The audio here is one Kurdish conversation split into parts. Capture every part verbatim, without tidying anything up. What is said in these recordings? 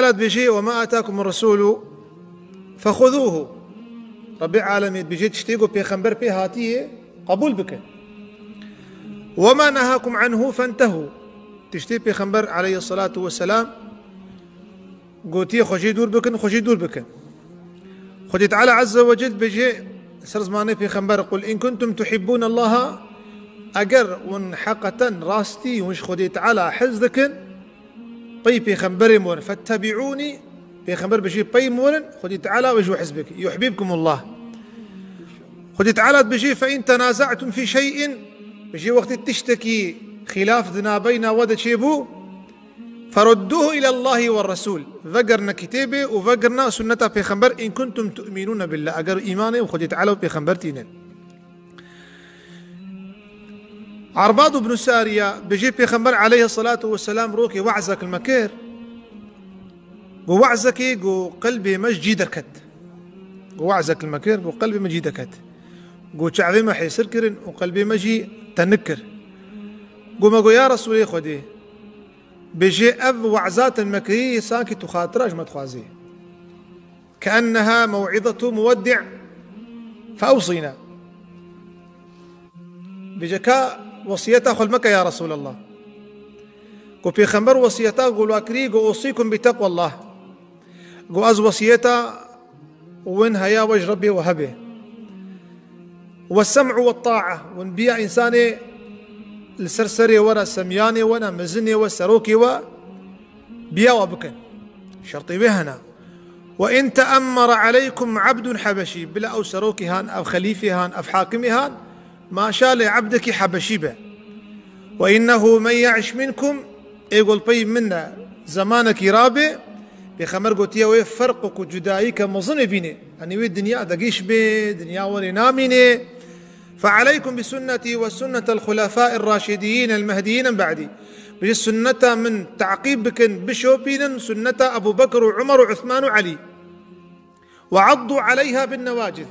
Teala dibêje, "Ve ma atakumur resulu fexuzuhu." Rabbê alemê dibêje, tiştê ku pêxember pê hatiye, qebûl bikin. "Ve ma nehakum anhu fentehu." Tiştê pêxember aleyhissalatu vesselam gotiye, xwe jê dûr bikin, xwe jê dûr bikin. Xwedê Teala Azze ve Cel dibêje ser zimanê pêxember, "Qul in kuntum tuhibbûnallaha", eger hûn heqeten rastî hûn ji Xwedê Teala hez dikin, pey pêxemberê min werin, "fettebi'ûnî", pêxember bêje, "Pey min werin", Xwedê Teala wê ji we hez bike, "yuhbibkumullah." Xwedê Teala dibêje, "Fe in tenaza'tum fî şey'in", bêje, wextê tiştekî xîlaf di nabeyna we de çêbû, "Ferudduhu ilallahi ve resul." Vegerine kitêbê û vegerine sunneta pêxember, "in kuntum tu'minûne billah." Eger îmanê û Xwedê Teala û pêxember tînin. Arbad ibn Sariya bêje, pêxember aleyhissalatu vesselam rokê wa'zek li me kir. Got, wa'zekê, got, qelbê me ji cî derket. Got, wa'zek li me kir, got, qelbê me cî derket. Got, çavê me hêsir kirin û qelbê me jî tenik kir. Got, me got, ya Resûlê Xwedê, bêje, ev wa'za te me kirî, sankî tu xatira ji me dixwazî. Keenneha mew'izetu muweddi', feewsîna. Bêje, ka wesiyeta xwe li me ke, ya Resûlallah. Got, pêxember wesiyeta got, li we kirî, got, "Usîkum bi teqwallah." Got, "Ez wesiyeta win heya we ji Rebbê we hebe." "Ve sem'u ve ta'a." Win biya însanê li ser serê we re, semyanê we ne, mezinê we, serokê we, biya we bikin. Şertê wê hene. "Ve in te'emmere aleykum abdun habeşî." Bila ew serokê han, ev xelîfê han, ev hakimê han, maşa lê ebdekî habeşî be. "Ve innehu men ye'iş minkum", ê got, li pey min de zemanekî rabe, pêxember gotiye wê ferq û cudayîke mezin ê bînê. Yanî wê dinya de giş bê, dinya werê namînê. "Fe aleykum bi sunnetî ve sunnetel xulefâir raşidîn el mehdiyîn min ba'dî." Bêje, sunneta min teqîb bikin, bişopînin sunneta Ebû Bekir û Umer û Uthman û Elî. "Ve addu aleyha bin newaciz."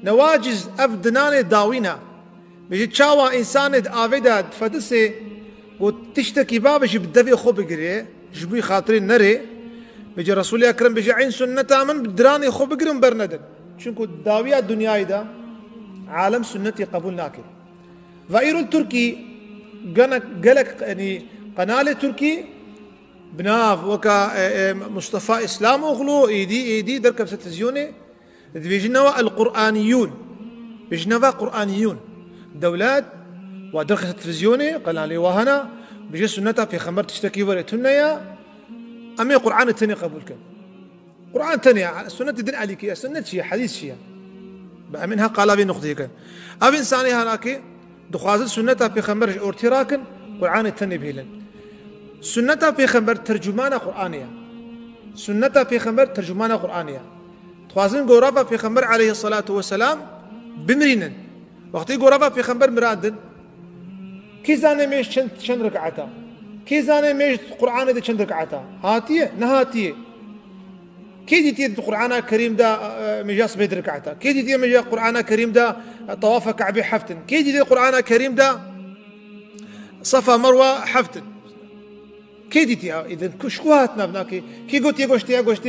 Newaciz, ev dinanê dawîn e. Bêje, çawa însanê di avê de difetisê, got, tiştekî babe jî bi devê xwe bigire, ji bo xatirê nerê. Bêje, Resûlê Ekrem bêje, eyn sunneta min bi diranê xwe bigirin bernedin. Çunku dawiya dinyayê de alem sunnetê qebûl nake. Vaîrul Tirkî, gene-, gelek, yanî, qenalê Tirkî bi nav weka, e, e, Mustafa Îslamoglu, êdî, êdî derkevse televîzyonê, dibêjine we El Qur'aniyûn. Bêjine we Qur'aniyûn. Dewlet wa derkevse televîzyonê, qenalê wa hene, bêje sunneta pêxember tiştekî werê tune ye, em ê Qur'anê tenê qebûl kin. Qur'an tenê ye, sunnetê din alîkî ye, sunnet çi ye, hedîs çi ye? Bi em ê niha qala vê nuqteyê kin. Ev însanê hanakê dixwazin sunneta pêxember ji ortê rakin, Qur'anê tenê bihêlin. Sunneta pêxember tercumana Qur'anê ye. Sunneta pêxember tercumana Qur'anê ye. Dixwazin gorava pêxember aleyhissalatu vesselam bimirînin. Wextê gorava pêxember miradin, kî zane mêj çend, çend rekata? Kî zane mêj Qur'anê de çend rekata? Hatiye? Nehatiye. Kê dîtiye di Qur'ana Kerîm de, e, mêja sibê di rekata? Kê dîtiye mêja Qur'ana Kerîm de, e, tawafa Ka'bê heftin? Kê dîtiye Qur'ana Kerîm de Safa Merwa heftin? Kê dîtiye? Îdin ku ji ku hat navnakê? Kî gotiye goştê, goştê,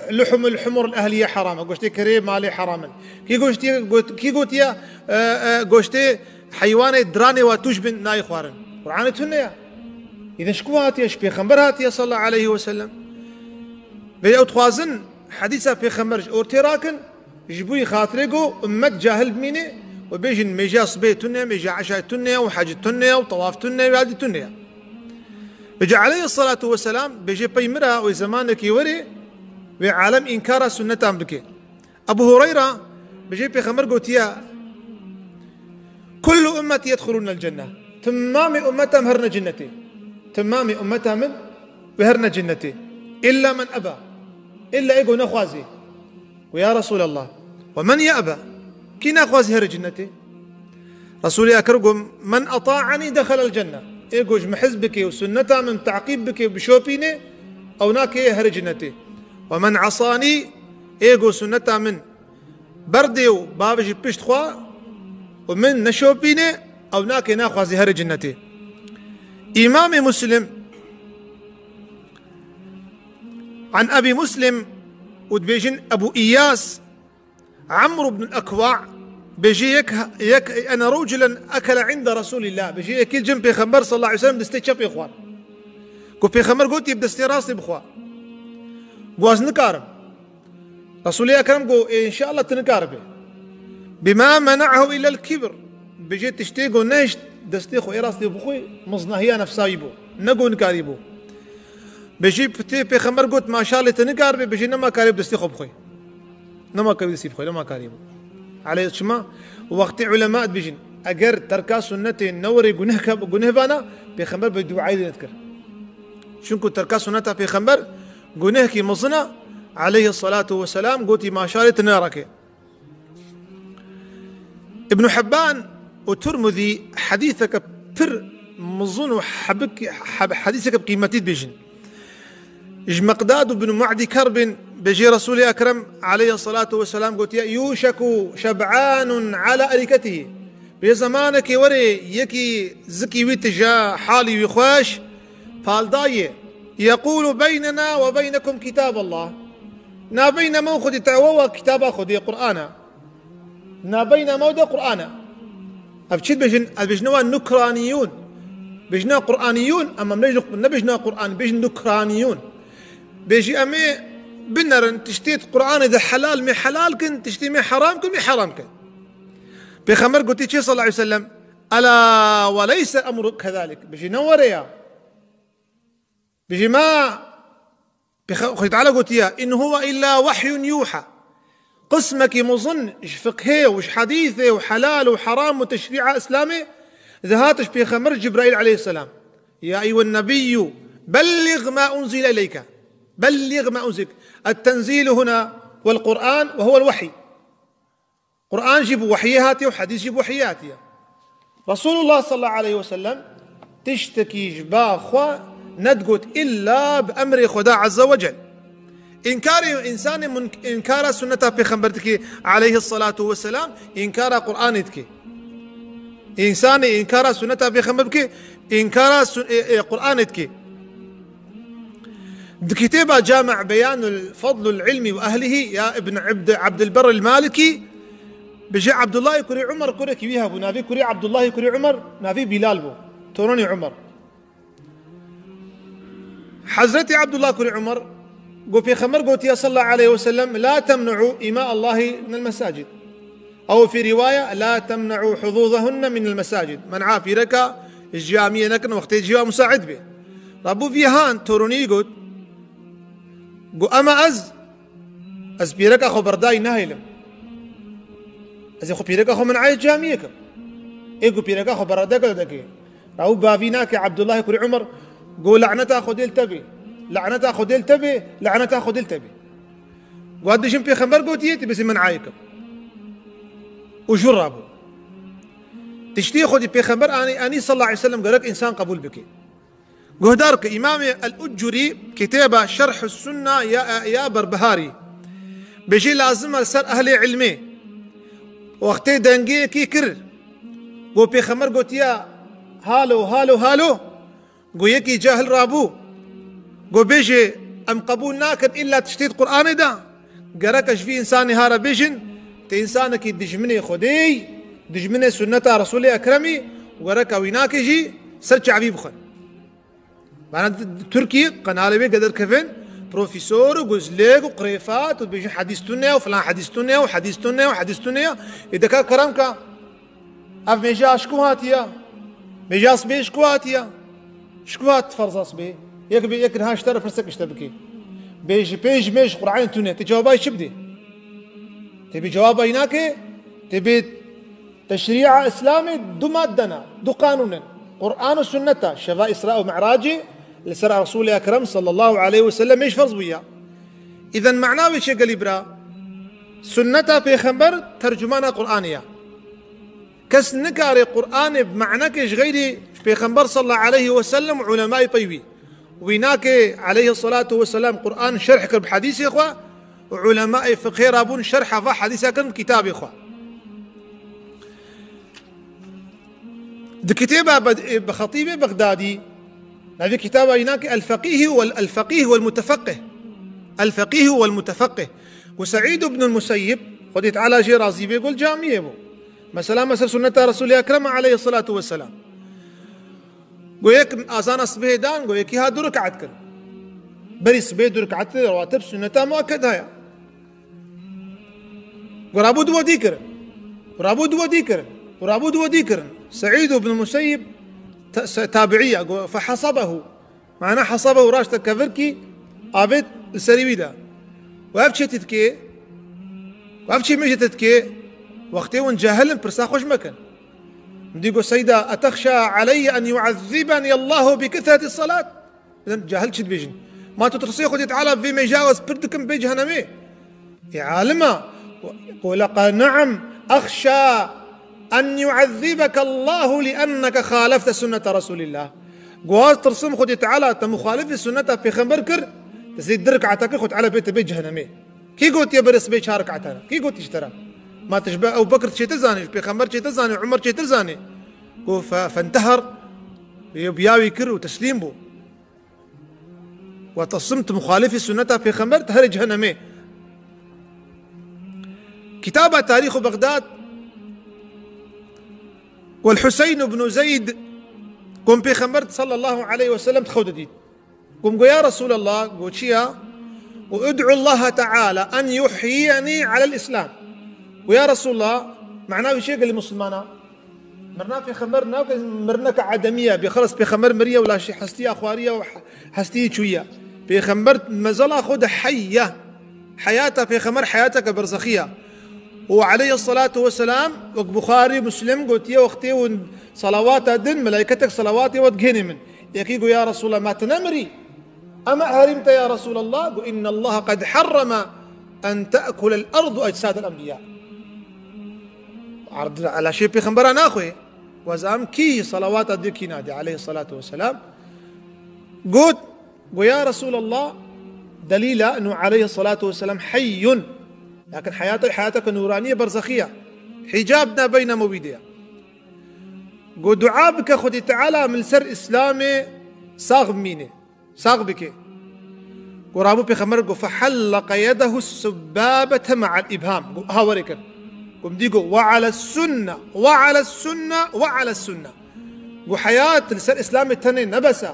e, luhumul humur el ehliye heram e, goştê kerê malê heram in? Kî goştiye, got-, kî gotiye, e, e, goştê heywanê diranê wa tûj bin nayê xwarin? Qur'anê tune ye. Îdin ji ku hatiye? Ji pêxember hatiye sallallahu aleyhi ve sellem. Vê ew dixwazin hedîsa pêxember ji ortê rakin, ji bo xatirê ku ummet cahil bimîne û bêjin mêja sibê tune, mêja eşay tune û hec tune û tawaf tune û hadî tune ye. Vêca aleyhissalatu vesselam bêje pey min re wê zemanekî werê wê alem înkara sunnetan bike. Ebu Hureyra bêje pêxember gotiye, "Kullu ummeti yedhulûnel cenne." Timamê ummeta min herine cinnetê. Timamê ummeta min wê herine cinnetê. "Îlla men eba." Îlla ê ku nexwazê. Got, ya Resûlallah, "Ve men ye'be?" Kî naxwazî here cinnetê? Resûlê Ekrem got, "Men eta'enî dexelel cenne." Ê ku ji min hez bike û sunneta min teqîb bike û bişopîne, ew nake here cinnetê. "Ve men esanî", ê ku sunneta min berdê û bavêje pişt xwe û min neşopîne, ew nake, naxwazî here cinnetê. Îmamê Muslim An Ebî Muslim û dibêjin Ebû Îyas, Emr ibn al-Ekwa, bêjî yek, yek, ene racilun ekele inde Resûlillah. Bêjî yekî cem Pêxember sallallahu aleyhi ve sellem destê çepê xwar. Ku Pêxember gotî bi destê rastê bixwa. Got ez nikarim. Resûlê Ekrem got, ê, înşallah tu nikaribê. Bima mena'ahu illa al-kibr. Bêjî tiştê got nehişt destê xwe ê rastê bixwe, miznahiya nefsa wî bû. Ne got nikarî bû. Bêjî pitê Pêxember got, maşalê tu nikaribê, bêjî nema karê bi destê xwe bixwe. Nema karê bi destê bixwe, nema karê bû. Aleyh çima? Wextê ulema dibêjin, eger terka sunnetê newerê guneh ke-, guneh bana, Pêxember bi duayê dê nedikir. Çunku terka sunneta Pêxember gunehkî mezin e, aleyhi salatu ve selam gotî maşalê tu nerake. Ibn Hibban û Tirmidî hedîseke pir mizin û hebik-, heb-, hedîseke bi qîmetî dibêjin. Ji Miqdad û bin Ma'dî Kerbin bêjê Resûlê Ekrem aleyhi salatu ve selam gotiye, "Yûşeku şeb'anun ala erîketihî." Bê zemanekê were yekî zikî wî tije halî wî xweş, paldayê. Yeqûlu beynena ve beynekum kitaballah. Nabeyne me û Xwedê te ew e kitaba Xwedê, Qur'an e. Nabeyne me û de Qur'an e. Ev çi dibêjin? Ev dibêjin wa nukraniyûn. Bêjina Qur'aniyûn, em nebêjin, nebêjina Qur'an, bêjin nukraniyûn. Bêjî em ê binerin, tiştê di Qur'anê de helal me helal kin, tiştê me heram kin, me heram kin. Pêxember gotî çi sallallahu aleyhi ve sellem? Ela ve leyse emru kezalik. Bêjî ne were ya. Bêjî ma Pêxe-, Xwedê Teala gotiye, "In huve illa wehyun yuha." Qismekî mezin ji fiqhê û ji hedîsê û helal û heram û teşrî'a Îslamê dihat ji Pêxember Cibraîl aleyhisselam. Ya eyyuhen nebiyyû, belliğ ma unzile ileyke. Belliğ ma unzile. Et-tenzîlu huna vel Qur'an ve huvel wehy. Qur'an jî bi wehyê hatiye û hedîs jî bi wehyê hatiye. Resulullah sallallahu aleyhi ve sellem tiştekî ji ba xwe nedigot illa bi emrê Xweda azze ve cel. Înkarê însanê mun-, înkara sunneta Pêxember dike aleyhi salatu ve selam, înkara Qur'anê dike. Însanê înkara sunneta Pêxember bike, înkara sun-, e, e, Qur'anê dike. Di kitêba Cami Beyanul Fadlul Ilmi ve Ehlihî ya Ibn Abd-, Abdulberr el Malikî, bêje Abdullahê kurê Umar kurekî wî hebû. Navê kurê Abdullahê kurê Umar, navê Bilal bû. Toronê Umar. Hezretî Abdullah kurê Umar got, Pêxember gotiye sallallahu aleyhi ve sellem, "La temnu'u ima Allahi minel mesacid." Ew fî rîwaya, "La temne'u huzuzehunne minel mesacid." Men'a pîreka ji camiyê nekin wextê ciya musaid bê. Rabû vî han toronî got, got, "Ema ez, ez pîreka xwe berdayî nahêlim. Ez ê xwe pîreka xwe men'ayê camiyê kim." Ê got, "Pîreka xwe berade kir deke." Rabû bavî nake Abdullahê kurê Umar, got, "Laneta Xwedê li te bê. Laneta Xwedê li te bê, laneta Xwedê li te bê." Got, "Dijim Pêxember gotiye, tu bêsî men'ayê kim." Û jû rabû. Tiştê Xwedî Pêxember anî, anî sallallahu aleyhi ve sellem gerek însan qebûl bike. Guhdar ke Îmamê El-Ucurî kitêba Şerh Sunna ya, ya Berbiharî. Bêjî lazim e ser ehlê ilmê. Wextê dengeyekî kir. Got Pêxember gotiye, "Halo, halo, halo." Got yekî cahil rabû. Got bêjê, "Em qebûl nakin illa tiştê di Qur'anê de." Gerek e ji vî însanê hare bêjin, te însanekî dijminê Xwedê, dijminê sunneta Resulê Ekremî, gerek e wî nake jî ser çavî bixwin. Bana di, di Tirkî qenalê wê geder kevin, profesor û guzlêk û qirêfat û dibêjin hedîs tune û filan hedîs tune û hedîs tune û hedîs tune ya. Ê deka kerem ka. Ev mêja ji ku hatiye? Mêja sibê ji ku hatiye? Ji ku hat ferza sibê? Yek bê, yek niha ji te re pirsek ji te bike. Bê ji pênc mê ji Qur'anê tune. Tê cewabay çi bidê? Tê bê cewabay nake, tê bê teşrî'a Îslamê du madde ne, du qanûn in. Qur'an û sunneta, şeva Îsra û Mi'racê, li ser Resûlê Ekrem sallallahu aleyhi ve sellem mêj ferz bûye. Îden mana wê çi gelî bira? Sunneta Pêxember tercumana Qur'anê ye. Kes nikare Qur'anê bi manekê ji xeyrî Pêxember sallallahu aleyhi ve sellem û ulemayê pey wî. Wî nake aleyhi salatu ve selam Qur'an şerh kir bi hedîsê xwe û ulemayê fiqhê rabûn şerha va hedîsa kirin bi kitabê xwe. Di kitêba Bed-, bi Xetîbê Bexdadî, navê kitaba wî nake El Feqîh wal, El Feqîh wal Mutefeqih. الفقيه والمتفقه. Got Seîd ibn al-Museyyib, Xwedê Teala jê razî bê, got li camiyê bû. Mesela me ser sunneta Resûlê Ekrem aleyhisselatu vesselam. Got yek azana sibehê dan, got yekî hat du rekat kir. Berî sibehê du rekat rawatib sunneta muakkeda ye. Got rabû du wedî kirin. Got rabû du wedî kirin. Got rabû du wedî kirin. Seîd ibn Museyyib ta-, se-, tabiî ye. Got fehasabehu. Mana hasabehu, raşte kevirkî avêt li serî wî de. Û ev çê te dikê, û ev çê min jê te dikê, wextê hûn cahil in, pirsa xwe ji me kin. Min dî got, Seyda, etexşa aleyye en yuazzibenî Allahu bi kethreti salat? Em cahil çi dibêjin? Ma tu tirsê Xwedê Teala bi vê mêja ez pir dikim bê cehenemê? Ê alima, qûle qal ne'em, exşa en yu'ezzibeke Allahu li enneke xalefte sunnete Resulillah. Got ez tirsim Xwedê Teala te muxalifê sunneta Pêxember kir, te zê du rekata kir, Xwedê Teala bê te bê cehenemê. Kî gotiye berê sibê çar rekata ne? Kî gotiye ji te re? Ma tu ji ber Ebu Bekir çêtir zanî, ji Pêxember çêtir zanî, Umer çêtir zanî? Got fe-, fentehar, bi ya wî kir û teslîm bû. Wa te simt muxalifî sunneta Pêxember, te herê cehenemê. Kitaba Tarîxu Bexdad, got Huseyn ibn Zeyd, got Pêxember sallallahu aleyhi ve sellem di xew de dît. Got, got ya Resulallah, got çi ya? Got, ud'u Allah Teala en yuhyiyenî alel Islam. Got ya Resulallah, mana wî çi ye gelî Musulmana? Mirina Pêxember nake mirineke edemî ye. Bê xelas Pêxember miriye û laşê hestiya xwariye û he-, hestiyê çûye. Pêxember mezela xwe de hey ye. Heyata Pêxember heyateke berzexî ye. Û aleyhissalatu vesselam, wek Buxarî, Muslim gotiye, wextê hûn salawata din, melaîketek salawatê we digihêne min. Yekî got, ya Resulallah, ma tu nemirî? Ema herîmte ya Resulallah? Got, inna Allah qad harrama en te'kulel ardu ecsadel enbiya. Erd laşê Pêxembera naxwe. Wezam kî salawata dê kî nadê aleyhissalatu vesselam. Got, got, ya Resulallah, delîla inu aleyhissalatu vesselam heyyun. Lakin heyata, heyateke nûranî ye, berzexî ye. Hicab ne beyne me wî de ye. Got, dua bike Xwedê Teala min li ser Îslamê sax bimîne. Sax bike. Got, rabû Pêxember got, fehelleke yedehu subbabete ma'al ibham. Got, ha were kir. Got, min dî got, ve ales sunne, ve ales sunne, ve ales sunne. Got, heyat li ser Îslamê tenê ne bes e.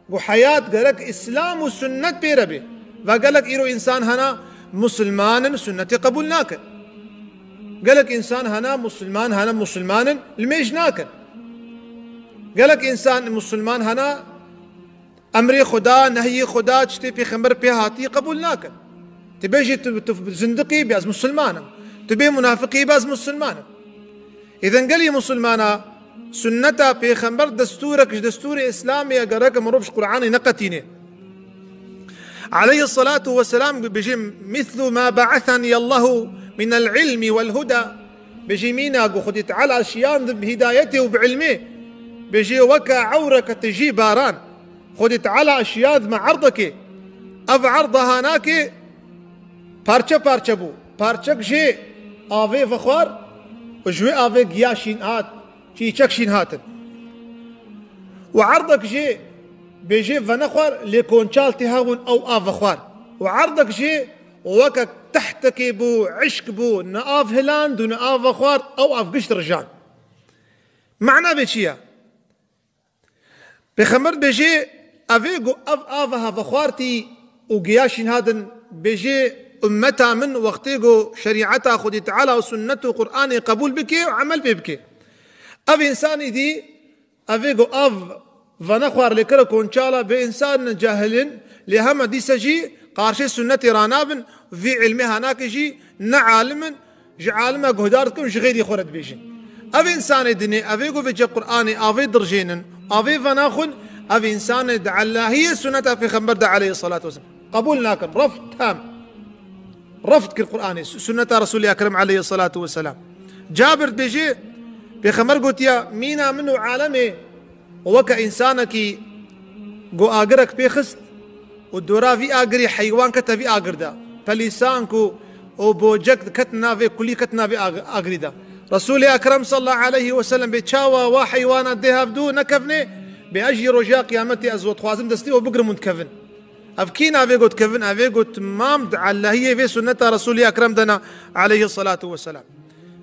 Got, heyat gerek Îslam û sunnet pê re be. Ve gelek îro însan hene, musulman in, sunnetê qebûl nakin. Gelek însan hene, musulman hene, musulman in, li mêj nakin. Gelek însan musulman hene, emrê Xuda, nehyê Xuda, tiştê Pêxember pê hatî qebûl nakin. Tu bêjî tu, tu zindiqî bî, ez musulman im. Tu bê munafiqî bî, ez musulman im. Îden gelî musulmana sunneta Pêxember destûrek ji destûrê Îslamê ye, gerek mirov ji Qur'anê neqetîne. Aleyhissalatu vesselam bêjî, mithlu ma ba'athani Allahu minel ilmi vel huda. Bêjî mîna ku Xwedê Teala şiyandim bi hîdayetê û bi ilmê. Bêjî weke ewreke tijî baran. Xwedê Teala şiyand me erdekê. Ev erd hanakê parçe parçe bû. Parçek jê avê vexwar û ji wê avê giya şîn hat, çîçek şîn hatin. Û erdek jê bêjê venexwar lê konçal tê hebûn ew av vexwar. Û erdek jê weke tehtekê bû, eşk bû, ne av hiland û ne av vexwar, ew av gişt rijan. Mana vê çi ye? Pêxember dibêje, evê ku ev ava hevexwartî û giya şîn hatin, bêje, ummeta min wextê ku şerîeta Xwedê Teala û sunnet û Qur'anê qebûl bike û emel pê bike. Ev însanî dî, evê ku av venexwar lê kire konçala, bi însan cahil in, lê hema dîse jî qarşê sunnetê ranabin, vî ilmê hanake jî ne alim in, ji alima guhdar dikin û ji xêrî xwe re dibêjin. Ev însanê dinê, evê ku vêce Qur'anê avê dirjênin, avê venaxwin, ev însanê di Allahiyê sunneta Pêxember de aleyhissalatu vesselam qebûl nakin. Reft tam. Reft kir Qur'anê, su-, sunneta Resulê Ekrem aleyhissalatu vesselam. Cabir dibêje, Pêxember gotiya, mîna min û alemê weke însanekî ku agirek pê xist, û dora vî agirî heywan kete vî agir de. Pelîsank û, û bocek ketin navê, kulî ketin navê ag-, agirî de. Resulê Ekrem sallallahu aleyhi ve sellem bê çawa wa heywana dê hevdû nekevnê, bê ez jî roja qiyametê ez we dixwazim destê we bigrim û dikevin. Ev kî navê got kevin, evê got mam di Allahiyê vê sunneta Resulî Ekrem de ne, aleyhi salatu ve selam.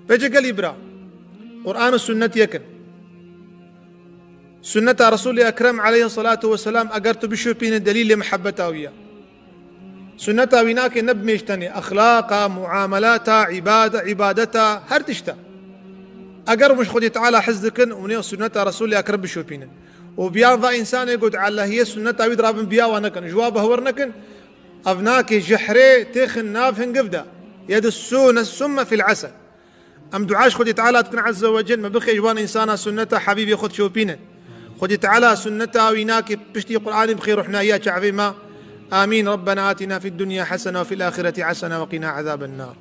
Vêce gelî bira, Qur'an û sunnet yek in. Sunneta Resulî Ekrem aleyhi salatu ve selam eger tu bişopîne delîlê muhebbeta wî ye. Sunneta wî nake ne bi mêj tenê, exlaqa, muamelata, îbade-, îbadeta, her tişta. Eger hûn ji Xwedê Teala hez dikin, hûn ê sunneta Resulî Ekrem bişopînin. Û biyan va însanê got Allahiyê sunneta wî dirabin biyawa nekin, ji wa behwer nekin, ev nake jihrê têxin nav hingiv de. Yedusûne summe fil esel. Em dua ji Xwedê Teala dikin Azze ve Cel, me bixê ji wan însana sunneta Habîbê xwe dişopînin. Xwedê Teala sunneta wî nake piştî Qur'anê bixê ruhnayiya çavê me. Amîn. Rabbena atina fid dunya hasene ve fil ahireti hasene ve qina azaben nar.